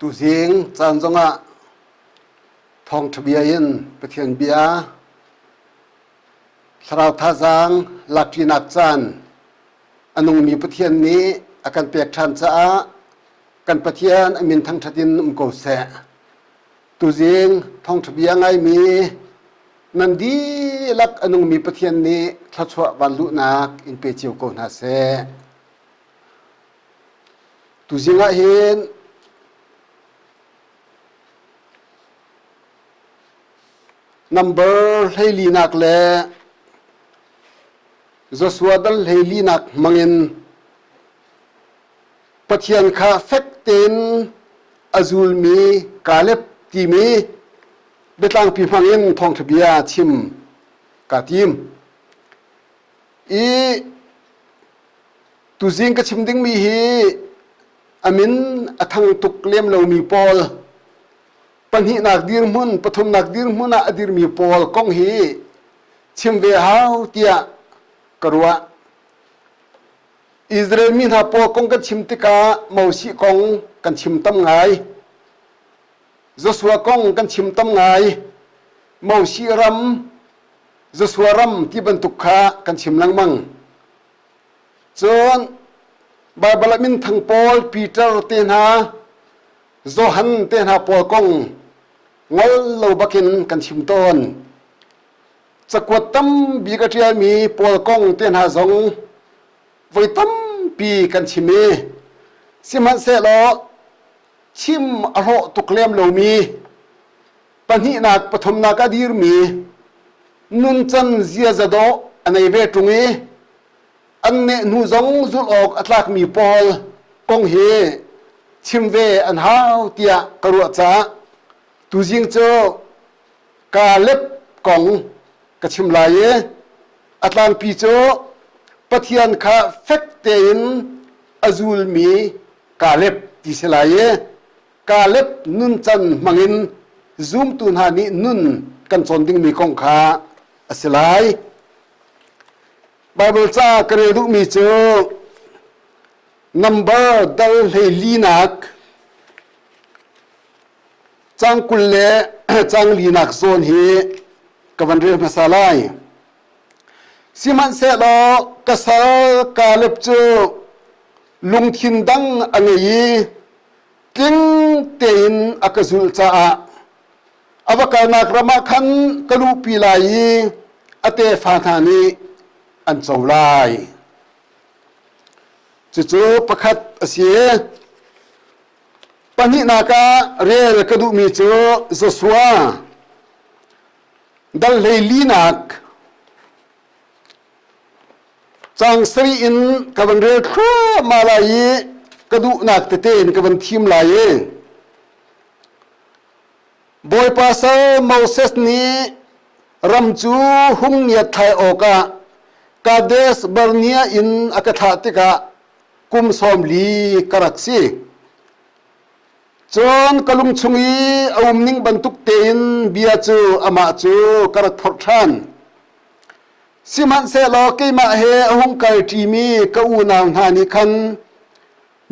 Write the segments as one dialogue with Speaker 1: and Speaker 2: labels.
Speaker 1: Tuzing caan zongah thawngṭha bia in Pathian bia thlarau thazaang lakṭinak caan a nungmi Pathian nih a kan pek ṭhan caah kan Pathian a min thangṭhat in um ko seh. Tuzing thawngṭha bia ngaimi nan dihlak a nungmi Pathian nih thluachuah vanluhnak in pe cio ko hna seh. Tuzing ah hin number hleilinak le Joshua dal hleilinak hmangin Pathian kha fek tein a zulmi Kaleb timi biatlangpi hmangin thawngṭha bia chim kaa tim. I tuzing ka chim dingmi hi a min a thang tuk lem lomi pawl pahnihnak dirhmun pathumnak dirhmun ah a dirmi pawl kong hi chim ve hau tiah ka ruah. Israel mi hna pawl kong kan chim tikah Moses kong kan chim tam ngai. Joshua kong kan chim tam ngai. Moses ram, Joshua ram ti bantuk kha kan chim lengmang. Cun Baibal ah minthang pawl Peter te hna, Johan te hna pawl kong ngol lo bakin kan chim tawn. Cakuat tambi ka ṭialmi pawl kong te hna zong voi tampi kan chim i sihmanhsehlaw chim a hlawh tuk lem lomi pahnihnak pathumnak a dirmi nuncan ziaza dawh a nei ve ṭung i an neh hnu zong zulh awk a tlakmi pawl kong hi chim ve an hau tiah ka ruah caah tuzing cu Kaleb kong ka chim lai i a tlangpi cu Pathian kha fek tein a zulmi Kaleb ti si lai i Kaleb nuncan hmangin zumtu hna nih nun kan cawn dingmi kong kha a si lai. Baibal ca ka rel duhmi cu number dal hleilinak Cang 20 le cang linak zawn hi ka van rel hmasa lai. Sihmanhsehlaw ka sal Kaleb cu lungthin dang a ngei i tling tein a ka zulh caah a va kalnak ram ah khan ka luhpi lai i a tefa hna nih an co lai. Cucu pakhat a si. Pahnihnak ah rel ka duhmi cu Joshua dal hleilinak cang sarih in ka van rel thluahmah lai i ka duhnak tete in ka van thim lai i Bawipa sal Moses nih ram cu hung ngiat thlai awkah Kadesh Barnea in a ka thlah tikah kum 40 ka rak si. Cun ka lung chung i a um ning bantuk tein bia cu amah cu ka rak phorh ṭhan. Sihmanhsehlaw keimah he a hung kal ṭimi ka unau hna nih khan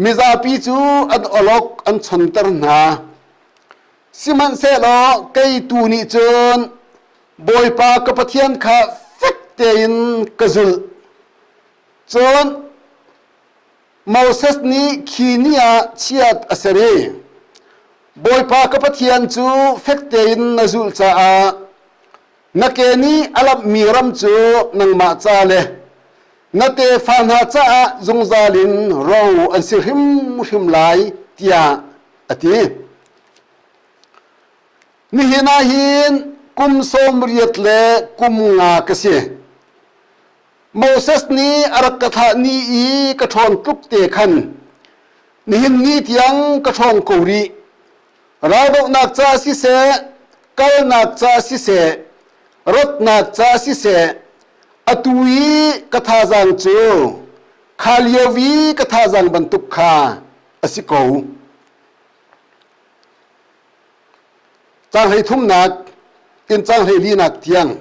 Speaker 1: mizapi cu an awlok an chonter hna. Sihmanhsehlaw kei tu nih cun Bawipa ka Pathian kha fek tein ka zulh. Cun Moses nih khi ni ah chiat a ser i Bawipa ka Pathian cu fek tein na zulh caah na ke nih a lamhmi ram cu nangmah ca le na tefa hna caah zungzal in ro an si hrimhrim lai tiah a ti. Nihin ah hin kum 80 le kum nga ka si. Moses nih a rak ka thlah ni i ka ṭhawn tluk te khan nihin ni tiang ka ṭhawng ko rih. Raldohnak ca siseh, kalnak ca siseh, ratnak ca siseh, atu i ka thazaang cu kha lio i ka thazaang bantuk kha a si ko. Caang 33 in caang 14 tiang.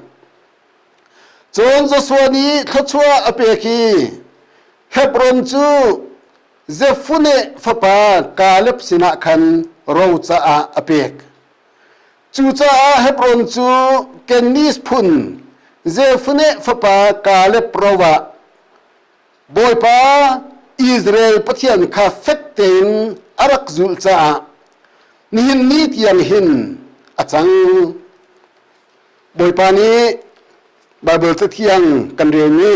Speaker 1: Cun Joshua nih thluachuah a pek i Hebron cu Jefuneh fapa Kaleb sinah khan ro caah a pek. Cucaah Hebron cu Kenis phun Jefuneh fapa Kaleb ro ah Bawipa Israel Pathian kha fek tein a rak zulh caah nihin ni tiang hin a cang. Bawipa nih Baibal Cathiang kan relmi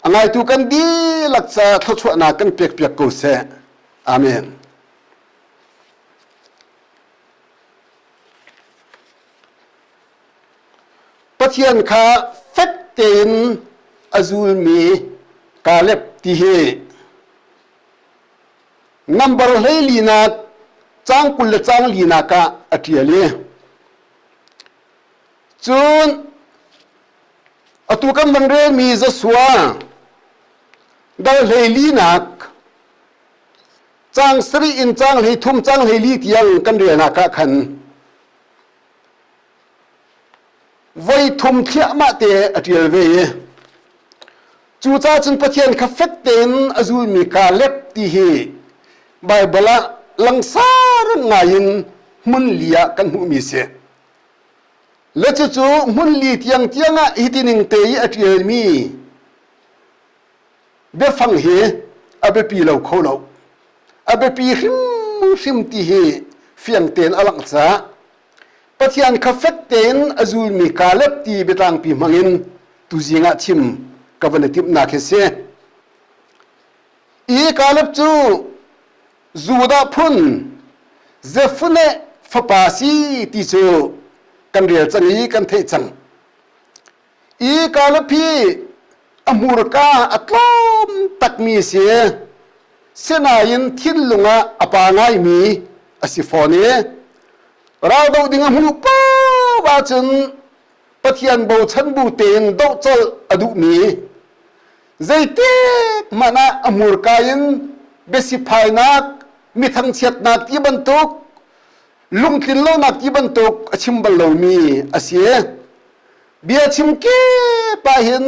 Speaker 1: a ngaitu kan dihlak ca thluachuahnak kan pekpiak ko seh. Amen. Pathian kha fek tein a zulmi Kaleb ti hi nambar hleilinak caang 20 le caang linak ah a ṭial i cun atu kan van relmi Joshua dal hleilinak caang sarih in caang 13 caang 14 tiang kan relnak ah khan voi thum thliahmah te a ṭial ve i cucaah cun Pathian kha fek tein a zulmi Kaleb ti hi Baibal ah langsar ngai in hmun li ah kan hmuhmi si. Le cucu hmun li tiang tiang ah hiti ning te i a ṭialmi biafang hi a biapi lo kho lo. A biapi hrimhrim ti hi fiang tein a langh caah Pathian kha fek tein a zulmi Kaleb ti biatlangpi hmangin tuzing ah chim ka van i timhnak hi si. I Kaleb cu Judah phun Jefuneh fapa si ti cu kan rel cang i kan theih cang. I Kaleb hi a hmurka a tlawm takmi si. Sinain thinlung ah a pa ngaimi a si fawn i raldoh ding a hmuh paoh ahcun Pathian bochan bu tein doh colh a duhmi zeitik hmanh ah a hmurka in biasiphainak mi thangchiatnak ti bantuk lungtlin lonak ti bantuk a chim bal lomi a si. Bia chim kip ahhin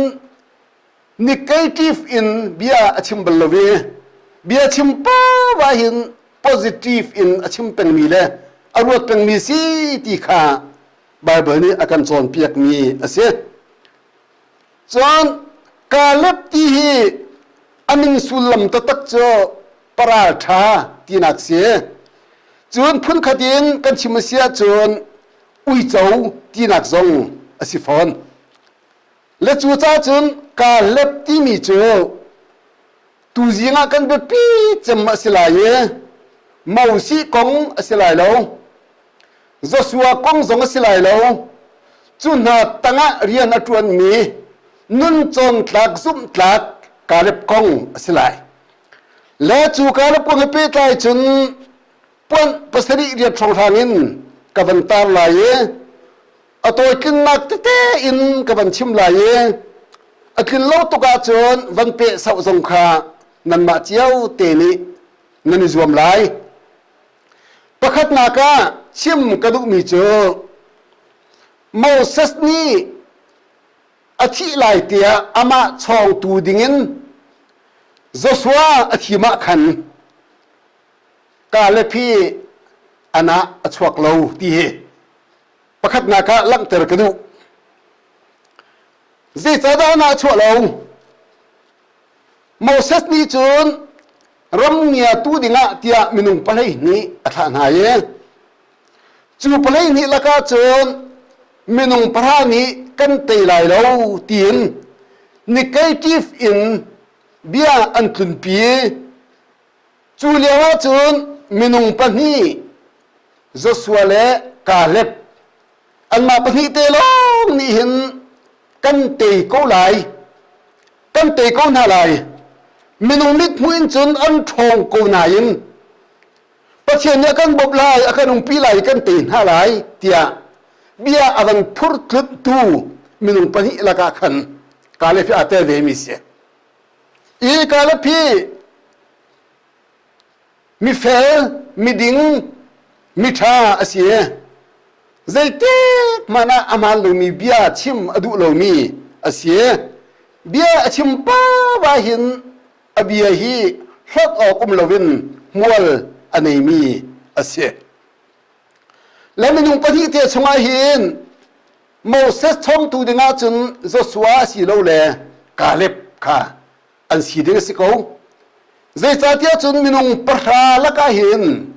Speaker 1: negative in bia a chim bal lo i bia chim paoh ahhin positive in a chim pengmi le a ruat pengmi si ti kha Baibal nih a kan cawnpiakmi a si. Cun Kaleb ti hi a min sullam taktak cu paralṭha tinak si. Cun phunkhat in kan chim a si ahcun uico tinak zong a si fawn. Le cucaah cun Kaleb timi cu tuzing ah kan biapi cem a si lai i Moses kong a si lai lo. Joshua kong zong a si lai lo. Cu hna tangah rian a ṭuanmi nun cawntlak zumhtlak Kaleb kong a si lai. Le cu Kaleb kong he pehtlai cun puan pasarih riat hrawnghrang in ka van tar lai i a tawitlinnak tete in ka van chim lai i a tlin lo tuk ahcun van peh sauh zong kha nanmah cio te nih nan i zuam lai. Pakhatnak ah chim ka duhmi cu Moses nih a thih lai tiah amah chawngtu dingin Joshua a thim ah khan Kaleb hi anah a chuak lo ti hi pakhatnak ah langhter ka duh. Zeicahdah anah a chuah lo? Moses nih cun ram ngiatu dingah tiah minung 12 a thlah hna i cu 12 lakah cun minung pahra nih kan tei lai lo tiin negative in bia an tlunpi. Cu lio ahcun minung pahnih Joshua le Kaleb anmah pahnih te lawng nih hin kan tei ko lai kan tei ko hna lai minung mithmuh in cun an ṭhawng ko nain Pathian nih a kan bawmh lai a kan umpi lai kan tei hna lai tiah bia a van phurtlunhtu minung pahnih lakah khan Kaleb hi aa tel ve mi si. I Kaleb hi mifel, miding, miṭha a si. Zeitik hmanh ah a hmaan lomi bia chim a duh lomi a si. Bia a chim paoh ahhin a bia hi hlawt awk um loin hmual a neimi a si. Le minung pahnih te chungah hin Moses chawngtu dingah cun Joshua a si lo le Caleb kha an si ding a si ko. Zeicahtiah cun minung pahra lakah hin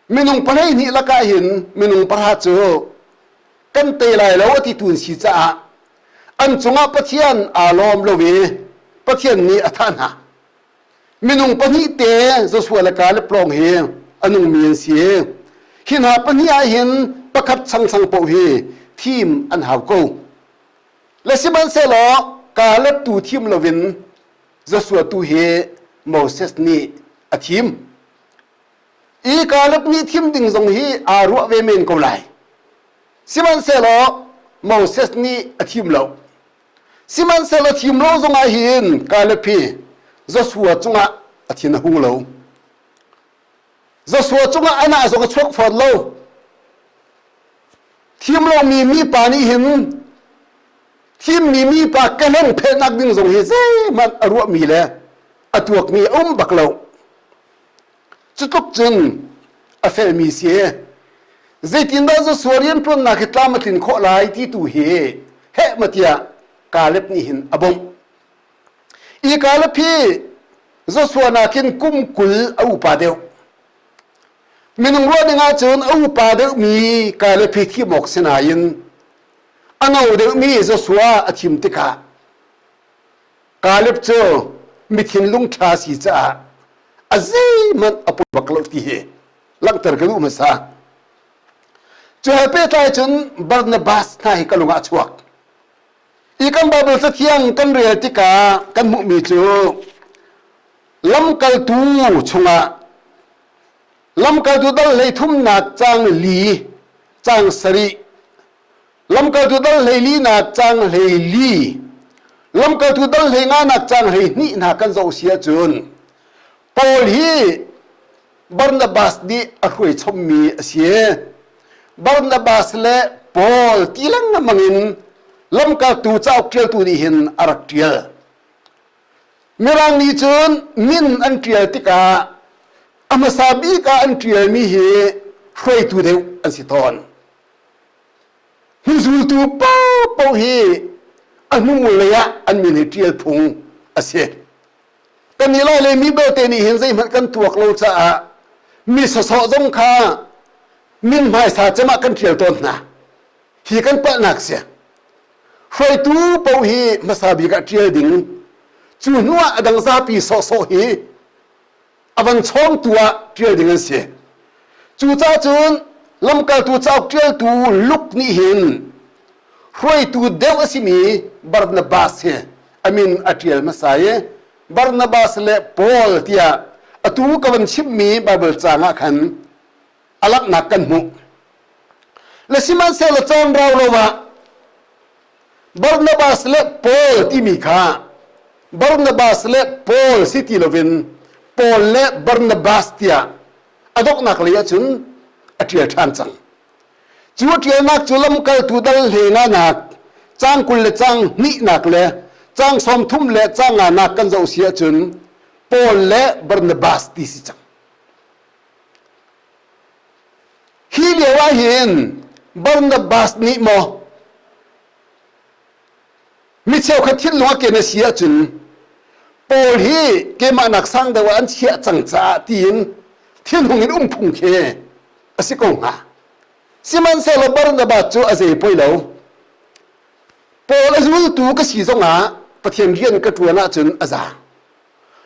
Speaker 1: minung 12 lakah hin minung pahra cu kan tei lai lo a ti tu an si caah an cungah Pathian aa lawm lo i Pathian nih a thah hna. Minung pahnih te Joshua le Caleb lawng hi a nungmi an si. Hi hna pahnih ah hin pakhat changchang paoh hi thim an hau ko. Le sihmanhsehlaw Caleb tu thim loin Joshua tu hi Moses nih a thim. I Caleb nih thim ding zong hi aa ruah ve men ko lai. Sihmanhsehlaw Moses nih a thim lo. Sihmanhsehlaw thim lo zongah hin Caleb hi Joshua cungah a thin a hung lo. Joshua cungah anah zong a chuak fawn lo. Thim lomi mipa nih hin thimmi mipa kehleng phelhnak ding zong hi zeihmanh a ruahmi le a tuakmi a um bak lo. Cutluk cun a felmi si. Zeitindah Joshua rianṭuannak hi tlam a tlin khawh lai ti tu hi heh ma tiah Caleb nih hin a bawmh. I Caleb hi Joshua nakin kum 20 a upa deuh. Minung ruah ding ahcun a upa deuhmi Caleb hi thim awk si nain a no deuhmi Joshua a thim tikah Caleb cu mi thinlung ṭha si caah a zeihmanh a poi bak lo ti hi langhter ka duh hmasa. Cu he pehtlai cun Barnabas hna hi ka lung ah a chuak. I kan Baibal Cathiang kan rel tikah kan hmuhmi cu lamkaltu chungah lamkaltu dal hlei thumnak cang li cang sarih Lamkaltu dal hleilinak cang 14, lamkaltu dal hleinganak cang 12 hna kan zoh si ahcun Paul hi Barnabas nih a hruai chommi a si. Barnabas le Paul ti lengmang in lamkaltu cauk ṭialtu nih hin a rak ṭial. Mirang nih cun min an ṭial tikah a hmasa bik ah an ṭialmi hi hruaitu deuh an si tawn. Hnuzultu paohpaoh hi a hnulei ah an min hi ṭial phung a si. Kan i lai le mi belte nih hin zeihmanh kan tuak lo caah mi sawsawh zong kha min hmaisa cem ah kan ṭial tawn hna. Hi kan palhnak si. Hruaitu paoh hi hmasa bik ah ṭial ding. Cu hnu ah a dang zapi sawhsawh hi a van chawngtu ah ṭial ding an si. Cucaah cun lamkaltu cauk ṭialtu Luke nih hin hruaitu deuh a simi Barnabas hi a min a ṭial hmasa i Barnabas le Paul tiah atu ka van chimmi Baibal caang ah khan a langhnak kan hmuh. Le sihmanhsehlaw caan rau lo ah Barnabas le Paul timi kha Barnabas le Paul si ti loin Paul le Barnabas tiah a donghnak lei ahcun a ṭial ṭhan cang. Cu a ṭialnak cu lamkaltu dal hle caang 20 le caang hnihnak le caang 30 le caang nganak kan zoh si ahcun Paul le Barnabas ti si cang. Hi lio ah hin Barnabas nih maw mi cheukhat thinlung a ken a si ahcun Paul hi keimah nak sang deuh ah an chiah cang caah tiin thinhung in um phung khi a si ko hnga. Sihmanhsehlaw Barnabas cu a zei poi lo. Paul a zultu ka si zongah Pathian rian ka ṭuan ahcun a za.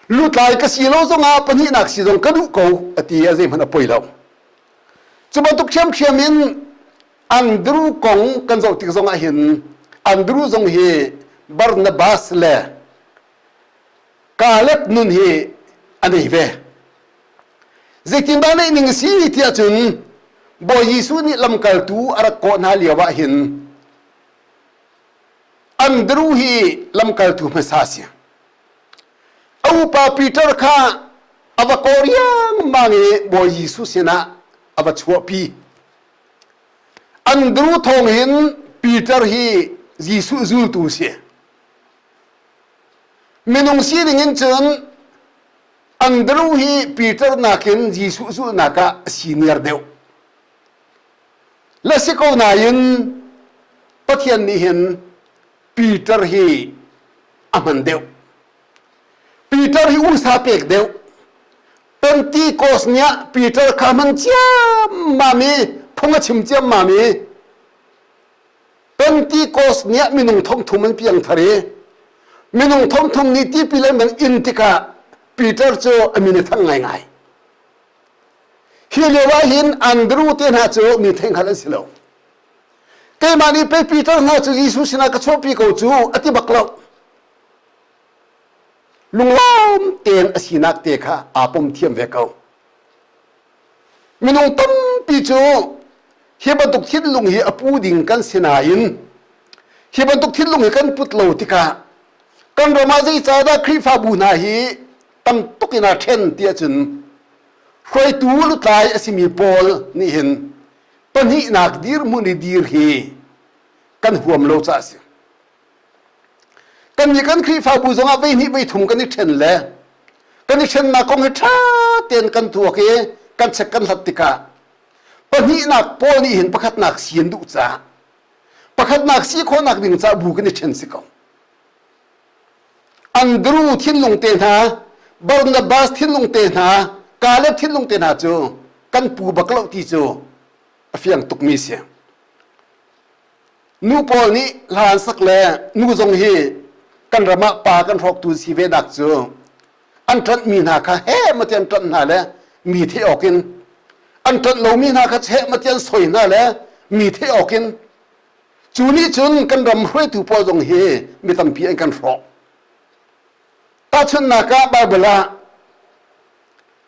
Speaker 1: Lutlai ka si lo zongah pahnihnak si zong ka duh ko a ti a zeihmanh a poi lo. Cu bantuk ṭhiamṭhiam in Andru kong kan zoh tik zongah hin Andru zong hi Barnabas le Caleb nun hi a nei ve. Zeitindah neih ning a si tiah cun Bawi Jesuh nih lamkaltu a rak kawh hna lio ah hin Andru hi lamkaltu hmasa a si. A upa Peter kha a va kawh riangmang i Bawi Jesuh sinah a va chuahpi. Andru thawng hin Peter hi Jesuh zultu si. Minung sining in cun Andrew hi Peter nakin Jesuh zulhnak ah a senior deuh. Le si ko nain Pathian nih hin Peter hi a hman deuh. Peter hi usa pek deuh. Pentecost ni ah Peter kha hman ciammam i phung a chim ciammam i Pentecost ni ah minung thongthum an piang thar i minung thongthum nih tipil an van in tikah Peter cu a min a thang ngaingai. Hi lio ah hin Andrew te hna cu mi theihngalh an si lo. Keimah nih pei Peter hna cu Jesuh sinah ka chuahpi ko cu a ti bak lo. Lunglawm tein a sinak te kha aa pom thiam ve ko. Minung tampi cu hi bantuk thinlung hi a pu ding kan si nain hi bantuk thinlung hi kan put lo tikah kan ram ah zeicahdah Khrihfabu hna hi tam tuk in aa ṭhen ti ahcun hruaitu lutlai a simi pawl nih hin pahnihnak dirhmun i dir hi kan huam lo caah a si. Kannih kan Khrihfabu zongah voihnih voithum kan i ṭhen le kan i ṭhennak kong hi ṭha tein kan tuak i kan chek kan hlat tikah pahnihnak pawl nih hin pakhatnak si an duh caah pakhatnak si khawhnak ding caah bu kan i ṭhen si ko. Andrew thinlung te hna, Barnabas thinlung te hna, Caleb thinlung te hna cu kan pu bak lo ti cu a fiang tukmi si. Nu pawl nih hla an sak le nu zong hi kan ram ah pa kan hrawktu si ve nak cu an ṭanhmi hna kha he mati an ṭanh hna le mi theih awk in an ṭanh lomi hna kha he mati an soi hna le mi theih awk in cu nih cun kan ram hruaitu pawl zong hi mi tampi an kan hrawk. Tahchunhnak ah Baibal ah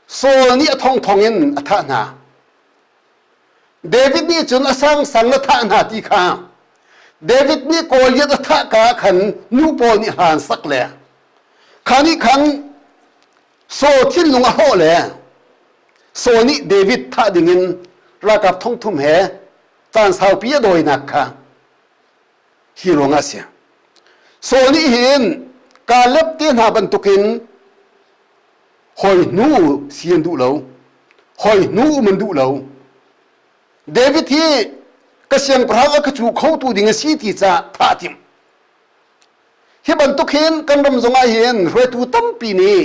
Speaker 1: Saul nih a thongthong in a thah hna. David nih cun a sangsang a thah hna ti kha David nih Goliath a thah ka ah khan nu pawl nih hla an sak le kha nih khan Saul thinlung a hawh le Saul nih David thah dingin ralkap thongthum he caan saupi a dawinak kha hi ruangah a si. Saul nih hin Caleb te hna bantukin hawi hnu si an duh lo hawi hnu um an duh lo David hi ka siangpahrang a ka cu khotu ding a si ti ca thah a timh hi bantuk hin kan ram zongah hin hruaitu tampi nih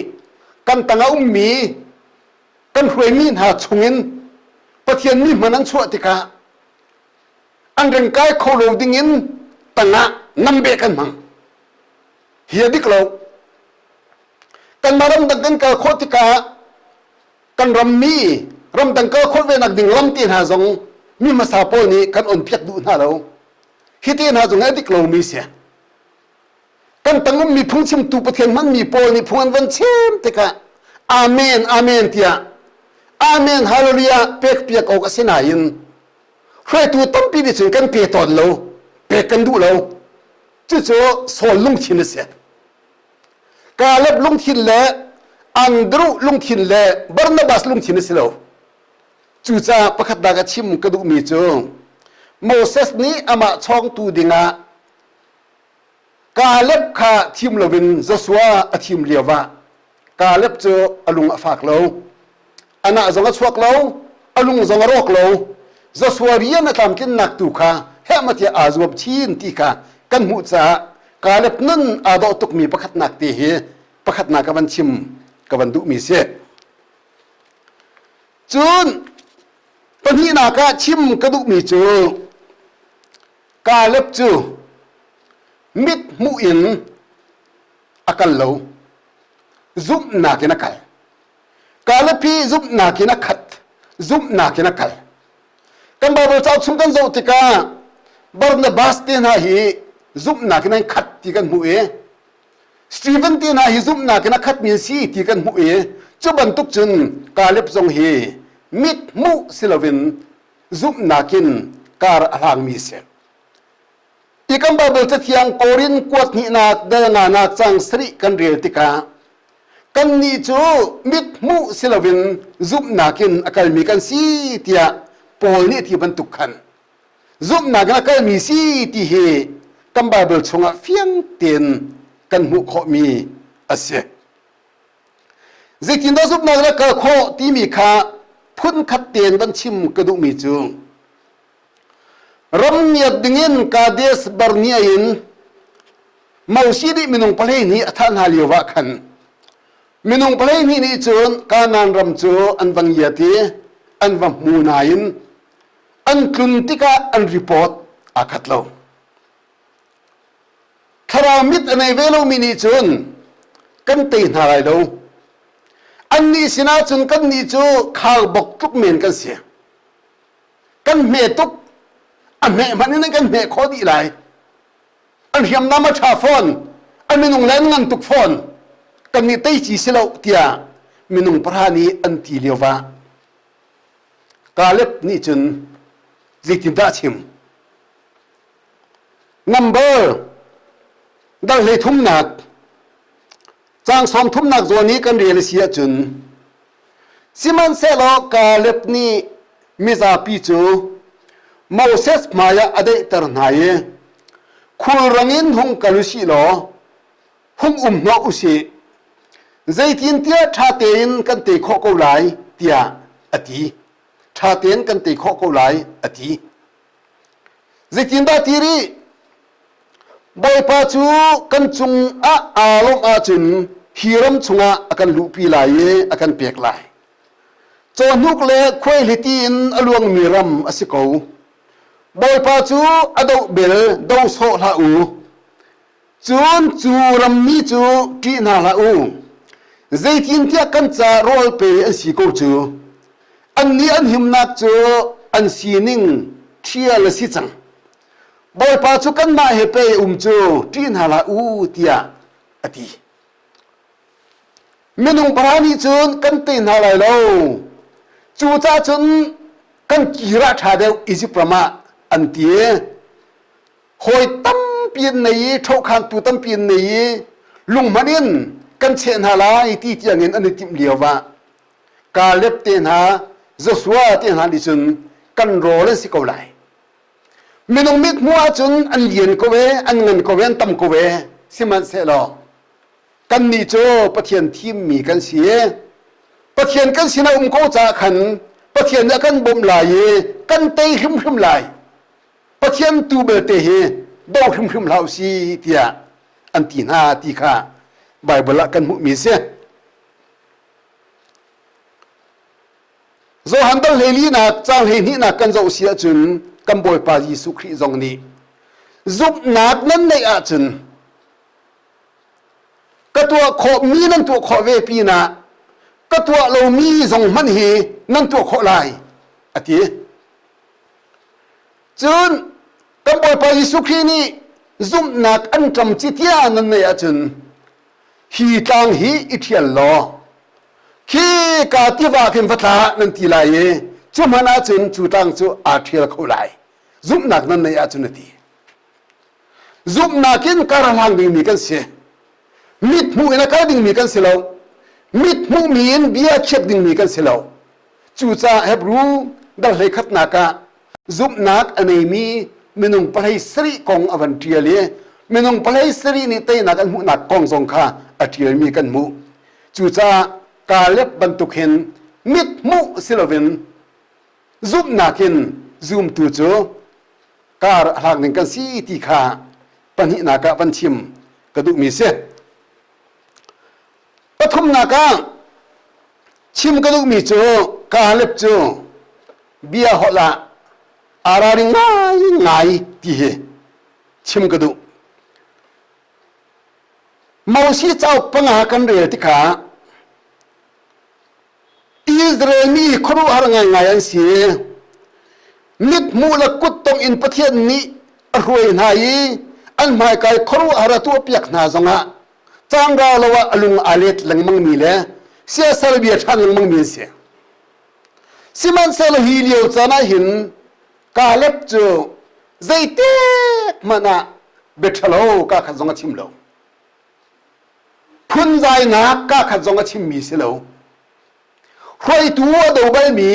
Speaker 1: kan tangah ummi kan hruaimi hna chungin Pathian mi hman an chuah tikah an rengkai kho lo dingin tangah nambe kan hmang hi a dik lo Kanmah ramdang kan kal khawh tikah kan rammi ramdang kal khawh ve nak ding lam te hna zong mi hmasa pawl nih kan on piak duh hna lo. Hi te hna zong a dik lomi si. Kan tang ummi phungchimtu Pathian hmanmi pawl nih phung an van chim tikah Amen Amen tiah Amen Hallelujah pek piak awk a si nain hruaitu tampi nih cun kan pe tawn lo pek kan duh lo cucu Saul lungthin a si. Caleb lungthin le Andrew lungthin le Barnabas lungthin a si lo. Cucaah pakhatnak a chim ka duhmi cu Moses nih amah chawngtu dingah Caleb kha thim loin Joshua a thim lioah Caleb cu a lung a fak lo. Anah zong a chuak lo, a lung zong a rawk lo. Joshua rian a tlamtlinnak tu kha heh tiah aa zuam chin ti kha kan hmuh caah Caleb nun aa dawh tukmi pakhatnak te hi pakhatnak ka van chim ka van duhmi si. Cun pahnihnak ah chim ka duhmi cu Caleb cu mit hmuh in a kal lo zumhnak in a kal. Caleb hi zumhnak in a khat, zumhnak in a kal. Kan Bible cauk chung kan zoh tikah Barnabas te hna hi zumhnak in an khat ti kan hmuh i Stephen te hna hi zumhnak in a khatmi an si ti kan hmuh i cu bantuk cun Caleb zong hi mit hmuh si loin zumhnak in kar a hlangmi si. Hi kan Baibal Cathiang Korin kuat hnihnak dal nganak cang sarih kan rel tikah kannih cu mit hmuh si loin zumhnak in a kalmi kan si tiah Paul nih a ti bantuk khan zumhnak in a kalmi si ti hi kan Baibal chungah fiang tein kan hmuh khawhmi a si. Zeitindah zumhnak na kal khawh timi kha phunkhat tein van chim ka duhmi cu ram ngiat dingin Kadesh Barnea in Moses nih minung palei nih a thah hna lio ah khan minung palei nih nih cun Kanaan ram cu an va ngiat i an va hmu nain an tlun tikah an report aa khat lo. Thlarau mit a nei ve lomi nih cun kan tei hna lai lo. Annih sinah cun kannih cu kharbok tluk men kan si. Kan hme tuk. A hmeh hmanh in kan hmeh khawh dih lai. An hriamnam a ṭha fawn. An minung le an ngan tuk fawn. Kannih tei ci si lo tiah minung pahra nih an ti lio ah Kaleb nih cun zeitindah a chim? Number dal hlei thumnak caang sawm thumnak zawn i kan rel a si ahcun sihmanhsehlaw Kaleb nih mizapi cu Moses hmaiah a daihter hna i khulrang in hung kal u sih law hung um hnawh u sih zeitintiah ṭha tein kan tei khawh ko lai tiah a ti ṭha tein kan tei khawh ko lai a ti Zeitindah ti rih? Bawipa cu kan cungah aa lawmh ahcun hi ram chungah a kan luhpi lai i a kan pek lai. Cawhnuk le khuaihliti in a luangmi ram a si ko. Bawipa cu a doh bel do sawh hlah u. Cun cu rammi cu ṭih hna hlah u. Zeitintiah kan ca rawl pe an si ko cu. Annih an himnak cu an sining ṭhial a si cang. Bawipa cu kanmah he pei um cu ṭih hna hlah u tiah a ti. Minung pahra nih cun kan tei hna lai lo. Cucaah cun kan kir ah ṭha deuh Izipt ram ah an ti. Hawi tampi an nei i ṭhohkhantu tampi an nei i lunghman in kan cheh hna lai ti tiangin an i timh lio ah Kaleb te hna Joshua te hna nih cun kan rawl an si ko lai. Minung mit hmuh ahcun an lian ko e, an ngan ko e, an tam ko e. Sihmanhsehlaw kannih cu Pathian thimmi kan si i Pathian kan sinah um ko caah khan Pathian nih a kan bawmh lai i kan tei hrimhrim lai. Pathian tu belte hi do hrimhrim hlah u si tiah an ti hna ti kha Baibal ah kan hmuhmi a si. Johan dal hleilinak caang hleihnihnak kan zoh si ahcun kan Bawipa Jesuh Khrih zong nih zumhnak nan neih ahcun ka tuah khawhmi nan tuah khawh ve pinah ka tuah lomi zong hmanh hi nan tuah khawh lai a ti. Cun kan Bawipa Jesuh Khrih nih zumhnak an ṭam ci tiah nan neih ahcun hi tlang hi i ṭhial law khi ka tiva khin va tla nan ti lai i cu hmanh ahcun cu tlang cu aa ṭhial kho lai zumhnak nan neih ahcun a ti. Zumhnak in kar a hlang dingmi kan si. Mit hmuh in a kal dingmi kan si lo. Mit hmuhmi in bia khiak dingmi kan si lo. Cucaah Hebru dal hleikhatnak ah zumhnak a neimi minung pahlei sarih kong a van ṭial i minung pahlei sarih nih teinak an hmuhnak kong zong kha a ṭialmi kan hmuh. Cucaah Kaleb bantuk hin mit hmuh si loin zumhnak in zumtu cu kar a hlak ding kan si ti kha pahnihnak ah van chim ka duhmi si. Pathumnak ah chim ka duhmi cu Kaleb cu bia holh ah aa ralring ngaingai ti hi chim ka duh. Moses cauk panga kan rel tikah Israel mi khuaruahhar ngaingai an si. Mithmuh le kuttong in Pathian nih a hruai hna i an hmaikai khuaruahhar a tuahpiak hna zongah caan rau lo ah a lung aa let lengmangmi le siasal bia ṭhan lengmangmi an si. Sihmanhsehlaw hi lio caan ah hin Kaleb cu zeitik hmanh ah bia ṭhalo kaa khat zong a chim lo. Phunzainak kaa khat zong a chimmi si lo. Hruaitu a do balmi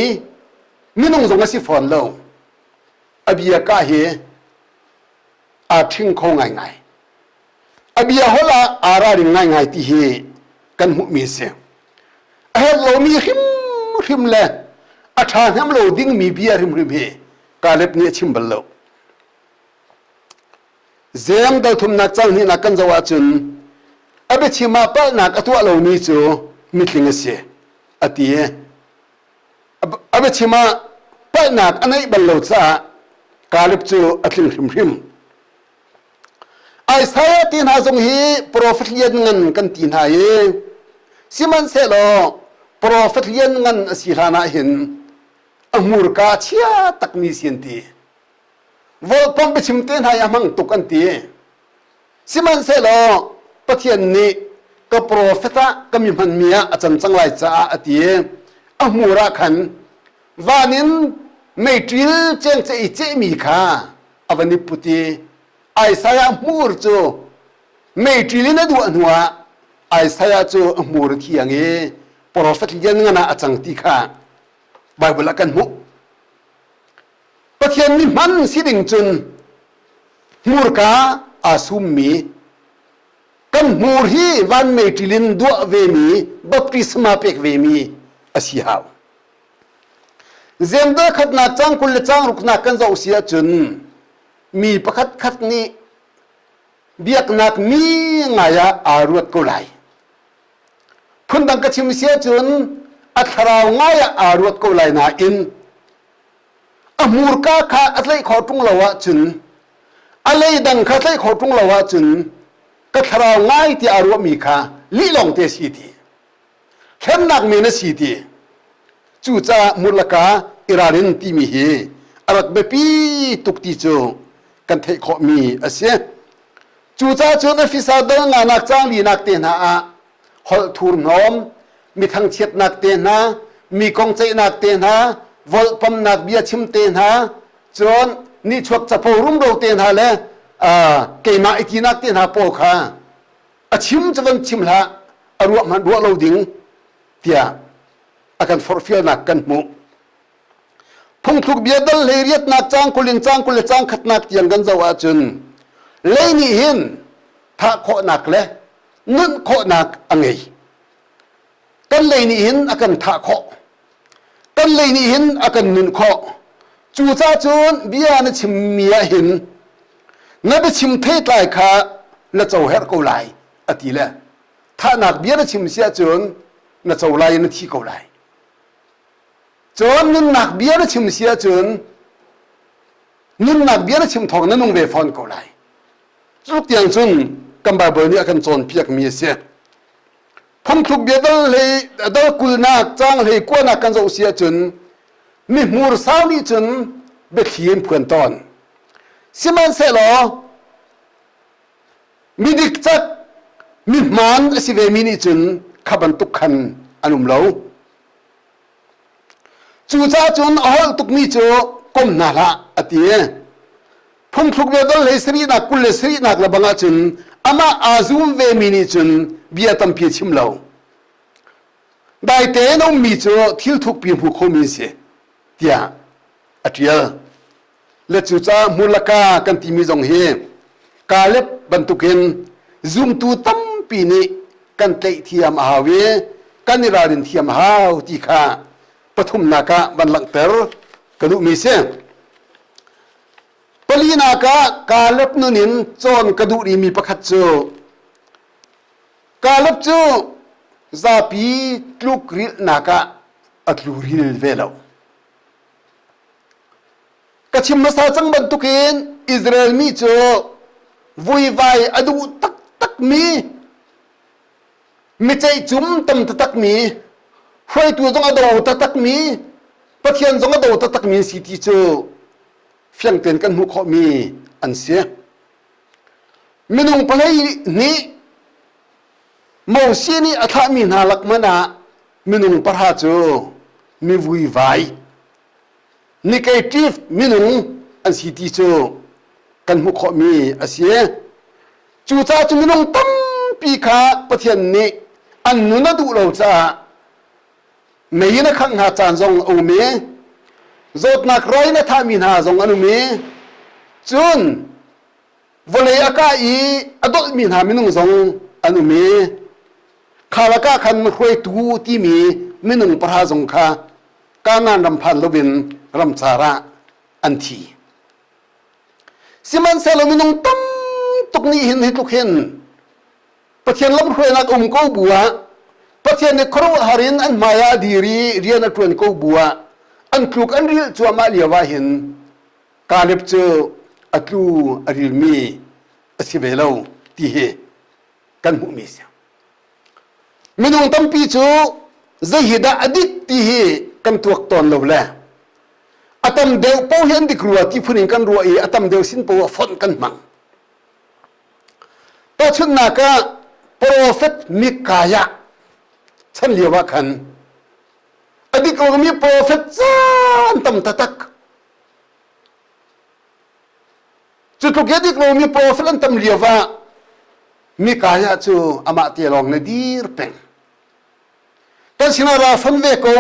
Speaker 1: minung zong a si fawn lo. A bia ka hi aa ṭhing kho ngaingai. A bia holh ah aa ralring ngaingai ti hi kan hmuhmi a si. A herh lomi hrimhrim le a ṭha hnem lo dingmi bia hrimhrim hi Kaleb nih a chim bal lo. Zeng dal thumnak cang hnihnak kan zoh ahcun a biachim ah palhnak a tuah lomi cu mitling a si a ti. A biachim ah palhnak a neih bal lo caah Kaleb cu a tling hrimhrim. Isaiah ti hna zong hi profet lianngan kan ti hna i sihmanhsehlaw profet lianngan a si hlan ah hin a hmurka a chia takmi si an ti. Volpom biachim te hna hi a hmang tuk an ti. Sihmanhsehlaw Pathian nih ka profet ah ka mi hmanmi ah a can cang lai caah a ti i a hmur ah khan van in meiṭil cengceh i cehmi kha a van i put i Isaiah hmur cu meiṭil in a duah hnuah Isaiah cu a hmur a thiang i profet lianngan ah a cang ti kha Baibal ah kan hmuh. Pathian mi hman si ding cun hmurka aa summi kan hmur hi van meiṭil in duah vemi baptisma pek vemi a si hau. Zemdal khatnak cang 20 le cang ruknak kan zoh si ahcun mi pakhat khat nih biaknak mi ngai ah aa ruat ko lai. Phundang ka chim si ahcun a thlarau ngai ah aa ruat ko lai nain a hmurka kha a tlaih khawh ṭung lo ahcun a lei dang kha tlaih khawh ṭung lo ahcun ka thlarau ngai tiah aa ruahmi kha lih lawng te si ti. Hlemnak men a si ti. Cucaah murlaka i ralrin timi hi a rak biapi tuk ti cu kan theih khawhmi a si. Cucaah cun Efesa dal nganak caang linak te hna ah holh thurhnawm, mi thangchiatnak te hna, mi kong ceihnak te hna, volhpamnak bia chim te hna, cun nihchuak capo rumro te hna le keimah i tinak te hna pawl kha a chim cu van chim hlah a ruah hmanh ruah lo ding tiah a kan forhfialnak kan hmuh. Phungthluk bia dal hlei riatnak caang 20 in caang 20 le caang khatnak tiang kan zoh ahcun lei nih hin thah khawhnak le nunh khawhnak a ngei. Kan lei nih hin a kan thah khawh. Kan lei nih hin a kan nunh khawh. Cucaah cun bia na chimmi ah hin na biachim theitlai kha na co herh ko lai a ti le thahnak bia na chim si ahcun na co lai i na thi ko lai. Cun nunnak bia na chim si ahcun nunnak bia na chim thawng na nung ve fawn ko lai. Cu tiang cun kan Baibal nih a kan cawnpiakmi a si. Phungthluk bia dal hlei dal kulnak caang hlei kuanak kan zoh si ahcun mi hmur sau nih cun biathli an phuan tawn. Sihmanhsehlaw midik cak mi hmaan a si vemi nih cun kha bantuk khan an um lo. Cucaah cun a holh tukmi cu kom hna hlah a ti. Phungthluk bia dal hlei sarihnak 27nak le bang ahcun amah aa zum vemi nih cun bia tampi a chim lo. Dai tein a ummi cu thil thukpi hmu khomi an si tiah a ṭial. Le cucaah hmurlaka kan timi zong hi Kaleb bantukin zumtu tampi nih kan tlaih thiam a hau i kan i ralrin thiam a hau ti kha pathumnak ah van langhter ka duhmi si. Palinak ah Kaleb nun in cawn ka duh rihmi pakhat cu Kaleb cu zapi tlukrilhnak ah a tluril ve lo. Ka chim hmasa cang bantukin Israel mi cu vuivai a duh taktakmi mi ceihcum tam taktakmi hruaitu zong a do taktakmi Pathian zong a do taktakmi an si ti cu fiang tein kan hmuh khawhmi an si. Minung palei nih Moses nih a thlahmi hna lak hmanh ah minung pahra cu mi vuivai negative minung an si ti cu kan hmuh khawhmi a si. Cucaah cu minung tampi kha Pathian nih an nun a duh lo caah mei in a khangh hna caan zong a um i zawtnak rai in a thahmi hna zong an um i cun vawlei a kah i a dolhmi hna minung zong an um i. Kha lakah khan hruaitu timi minung pahra zong kha Kanaan ram phan loin ramcar ah an thi. Sihmanhsehlaw minung tam tuk nih hin hi tluk hin Pathian lamhruainak um ko bu ah Pathian nih khuaruahhar in an hmai ah a dir i rian a ṭuan ko bu ah an tluk an rilh cuahmah lio ah hin Kaleb cu a tlu a rilmi a si ve lo ti hi kan hmuhmi a si. Minung tampi cu zei hi dah a dik ti hi kan tuak tawn lo le a tam deuh paoh hi an dik rua ti phun in kan ruah i a tam deuh sin paoh ah fonh kan hmang. Tahchunhnak ah profet Mikaiah chan lio ah khan a dik lomi profet caan tam taktak. Cu tluk i a dik lomi profet an tam lio ah Mikaiah cu amah te lawng na dir peng. Kan sinah ra fon ve ko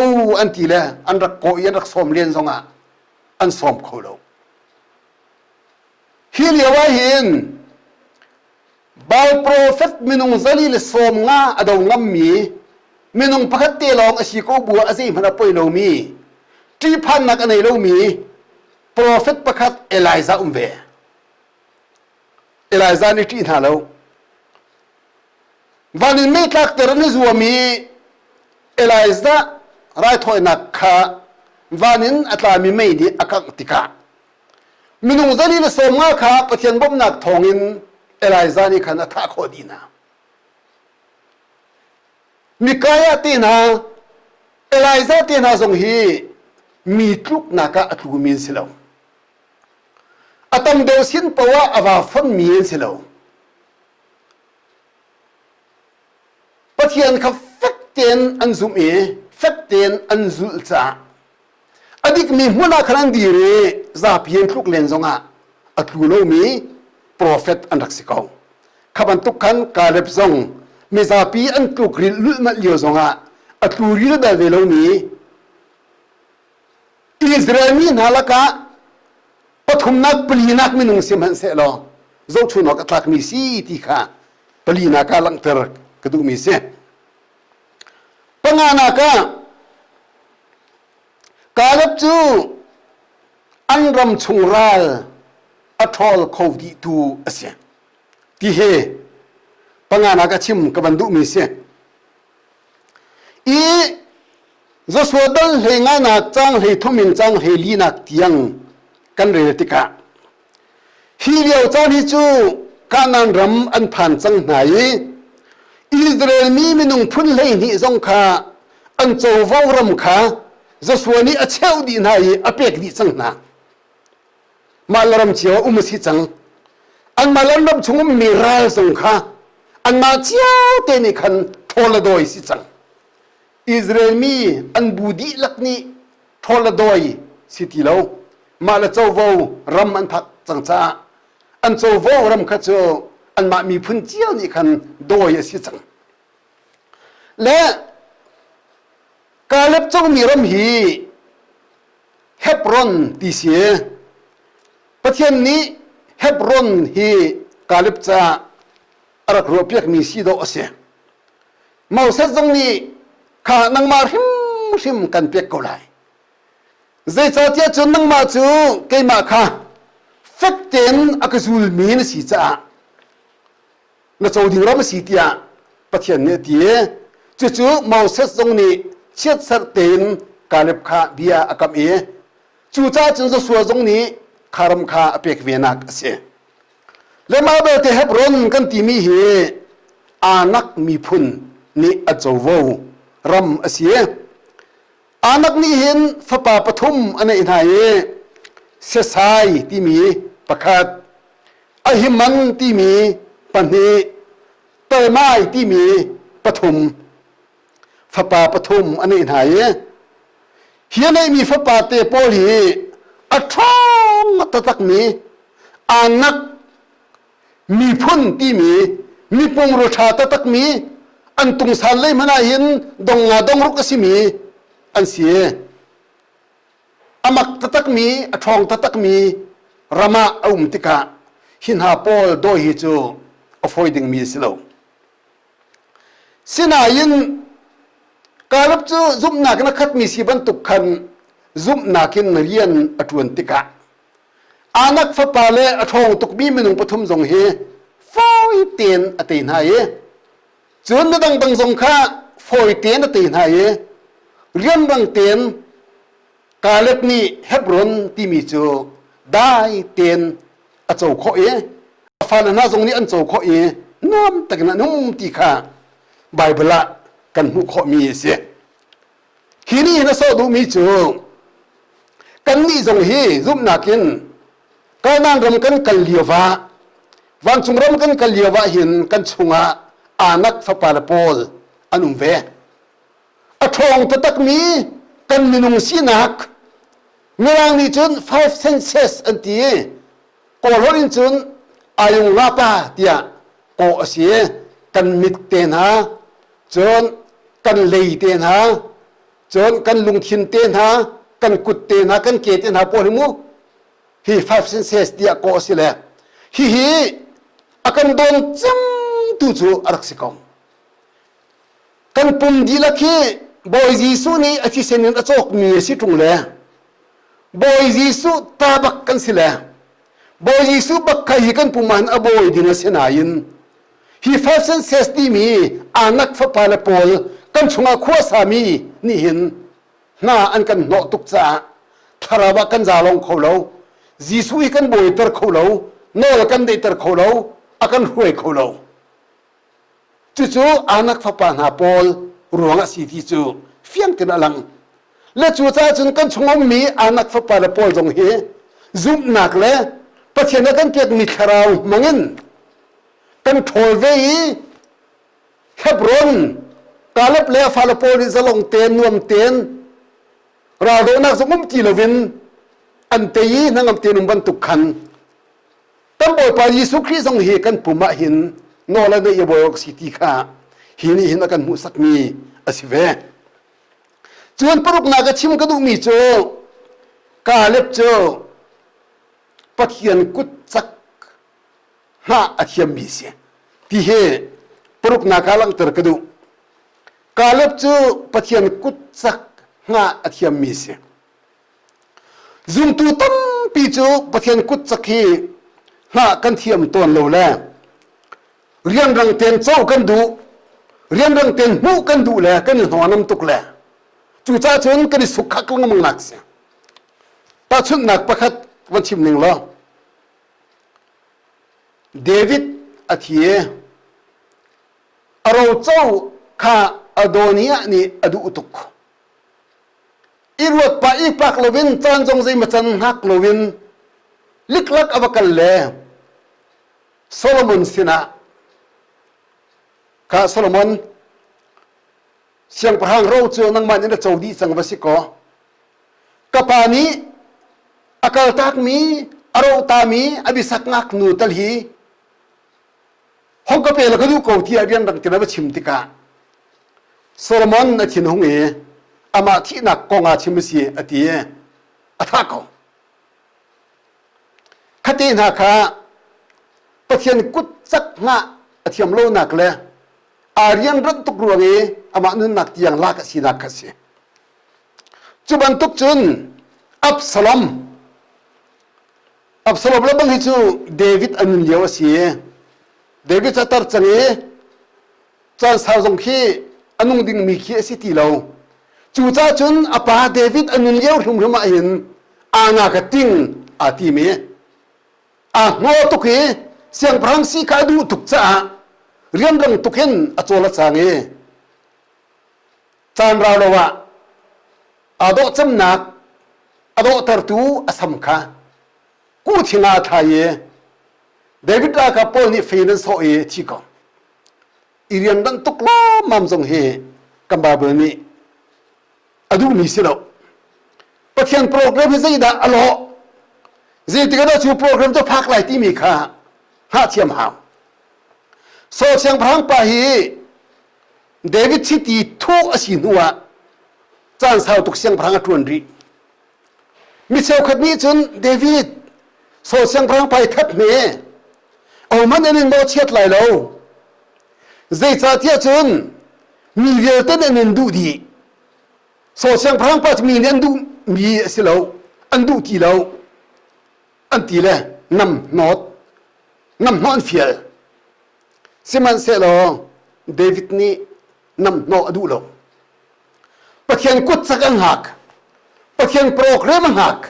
Speaker 1: an ti le an rak kawh i an rak sawm len zongah an sawm kho lo. Hi lio ah hin Baal profet minung zali le 50 a do ngammi minung pakhat te lawng a si ko bu ah a zeihmanh a poi lomi ṭihphannak a nei lomi profet pakhat Elijah um ve. Elijah nih ṭih hna lo. Van in mei tlakter an i zuam i Elijah raithawinak kha van in a tlami mei nih a kangh tikah Minung zali le 50 kha Pathian bawmhnak thawngin Elijah nih khan a thah khawh dih hna. Mikaiah te hna, Elijah te hna zong hi mi tluknak ah a tlumi an si lo. A tam deuh sin poah a va fonmi an si lo. Pathian kha fek tein an zumh i fek tein an zulh caah A dikmi hmun ah khan an dir i zapi an tluk len zongah a tlu lomi profet an rak si ko. Kha bantuk khan Kaleb zong mizapi an tluk ril lulhmalh lio zongah a tlu ril bal ve lomi Israel mi hna lakah pathumnak palinak minung si hmanhsehlaw zohchun awk a tlakmi si ti kha palinak ah langhter ka duhmi si. Panganak ah Kaleb cu an ram chung ral a ṭhawl kho dihtu a si ti hi panganak a chim ka van duhmi si. I Joshua dal hlei nganak cang hlei thum in cang hlei linak tiang kan rel tikah Hi lio caan hi cu Kanaan ram an phan cang hna i Israel mi minung phun 12 zong kha an covo ram kha Joshua nih a cheuh dih hna i a pek dih cang hna. Mah le ram cio ah um a si cang. Anmah le an ram chung ummi ral zong kha anmah cio te nih khan ṭhawl a dawi si cang. Israel mi an bu dihlak nih ṭhawl a dawi si ti lo. Mah le covo ram an phak cang caah an covo ram kha cu anmah miphun cio nih khan dawi a si cang. Le Kaleb comi ram hi Hebron ti si. Pathian nih Hebron hi Kaleb caah a rak ruahpiakmi si dawh a si. Moses zong nih kha nangmah hrimhrim kan pek ko lai. Zeicahtiah cun nangmah cu keimah kha fek tein a ka zulmi na si caah na co ding ram a si tiah Pathian nih a ti. Cucu Moses zong nih chiatserh tein Kaleb kha bia a kamh i cucaah cun Joshua zong nih kha ram kha a pek venak a si. Le mah belte Hebron kan timi hi Anak miphun nih a covo ram a si. Anak nih hin fapa pathum a neih hna i Sesai timi pakhat, Ahiman timi pahnih, Talmai timi pathum, fapa pathum a neih hna i hi a neihmi fapa te pawl hi a ṭhawng taktakmi Anak miphun timi mipumru ṭha taktakmi an tungsan lei hmanh ah hin dong nga dong ruk a simi an si. A mak taktakmi, a ṭhawng taktakmi ram ah a um tikah hi hna pawl dawi hi cu a fawi dingmi a si lo. Sinain Caleb cu zumhnak in a khatmi si bantuk khan zumhnak in rian a ṭuan tikah Anak fapa le a ṭhawng tukmi minung pathum zong hi fawi tein a tei hna i cun midang dang zong kha fawi tein a tei hna i rianrang tein Caleb nih Hebron timi cu dai tein a co khawh i a fale hna zong nih an co khawh i nuam takin an um ti kha Baibal ah kan hmuh khawhmi a si. Hi nih hin a sawh duhmi cu kannih zong hi zumhnak in Kanaan ram kan kal lio ah vancung ram kan kal lio ah hin kan chungah Anak fapa le pawl an um ve. A ṭhawng taktakmi kan minung sinak Mirang nih cun five senses an ti i Kawlholh in cun ayung lapa tiah kawh a si. Kan mit te hna, cun kan lei te hna, cun kan lungthin te hna, kan kut te hna, kan ke te hna pawl hi mu hi five senses tiah kawh a si le hihi a kan dawn cemtu cu a rak si ko. Kan pum dihlak hi Bawi Jesuh nih a thisen in a cawkmi a si ṭung le Bawi Jesuh ta bak kan si le Bawi Jesuh bak kha hi kan pum ah a bawi ding a si nain hi five senses timi Anak fapa le pawl kan chungah khua sami nih hin hna an kan hnawh tuk caah thlarau ah kan zalong kho lo Jesuh hi kan bawiter kho lo nawl kan deihter kho lo a kan hruai kho lo Cucu Anak fapa hna pawl ruang a si ti cu fiang tein a lang. Le cucaah cun kan chung ummi Anak fapa le pawl zong hi zumhnak le Pathian a kan pekmi thlarau hmangin kan ṭhawl ve i Hebron Kaleb le a fale pawl nih zalong tein nuam tein raldohnak zong um ti loin an tei i hnangam tein um bantuk khan Kan Bawipa Jesuh Khrih zong hi kan pum ah hin nawl a neih i bawi awk si ti kha hi nih hin a kan hmuhsakmi a si ve. Cun paruknak a chim ka duhmi cu Kaleb cu Pathian kut cak hngah a thiammi si ti hi paruknak ah langhter ka duh. Kaleb cu Pathian kut cak hngah a thiammi si. Zumtu tampi cu Pathian kut cak hi hngah kan thiam tawn lo le rianrang tein co kan duh, rianrang tein hmuh kan duh le kan i hnawnam tuk le cucaah cun kan i sukkhak lengmang nak si. Tahchunhnak pakhat van chim ning law David a thi i a roco kha Adoniah nih a duh tuk. I ruat pah i pak loin caan zong zeimaw can hngak loin liklak a va kal le Solomon sinah kha Solomon siangpahrang ro cu nangmah nih na co dih cang va si kaw ka pa nih a kaltakmi a rohtami a bisak ngaknu tal hi hong ka pe la ka duh ko tiah rianrang tin a va chim tikah Solomon a thinhung i amah thihnak kong ah chim a si a ti i a thah ko. Khate hna kha Pathian kut cak hngah a thiam lonak le aa rianranh tuk ruang i amah nunnak tiang lak a sinak kha a si. Cu bantuk cun Absalom Absalom le bang hi cu David a nun lio a si i David cu a tar cang i caan sau zong khi a nung dingmi khi a si ti lo. Cucaah cun a pa David a nun lio hrimhrim ah hin aa nga ka ting aa tim i aa hnaw tuk i siangpahrang si kha a duh tuk caah rianrang tuk in a cawl a cang i caan rau lo ah aa dawh cemnak a dawhtertu a sam kha kuthing ah a thlai i David ralkap pawl nih fei an sawh i a thi ko. I rianranh tuk lawmmam zong hi kan Bible nih a duhmi si lo. Pathian program hi zeidah a lawh? Zeitik ah dah cu program cu phak lai timi kha hngah thiam hau. Saul siangpahrang pa hi David chiti thuh a si hnu ah caan sau tuk siangpahrang a ṭuan rih. Mi cheukhat nih cun David Saul siangpahrang pa i that hme ahohmanh an in mawhchiat lai lo. Zeicahtiah cun. Mi vialte nih an in duh dih. Saul siangpahrang pa cu mi nih an duh mi a si lo, an duh ti lo. An ti le nam hnawt, nam hnawh an fial. Sihmanhsehlaw David nih nam hnawh a duh lo. Pathian kut cak a hngak. Pathian program a hngak.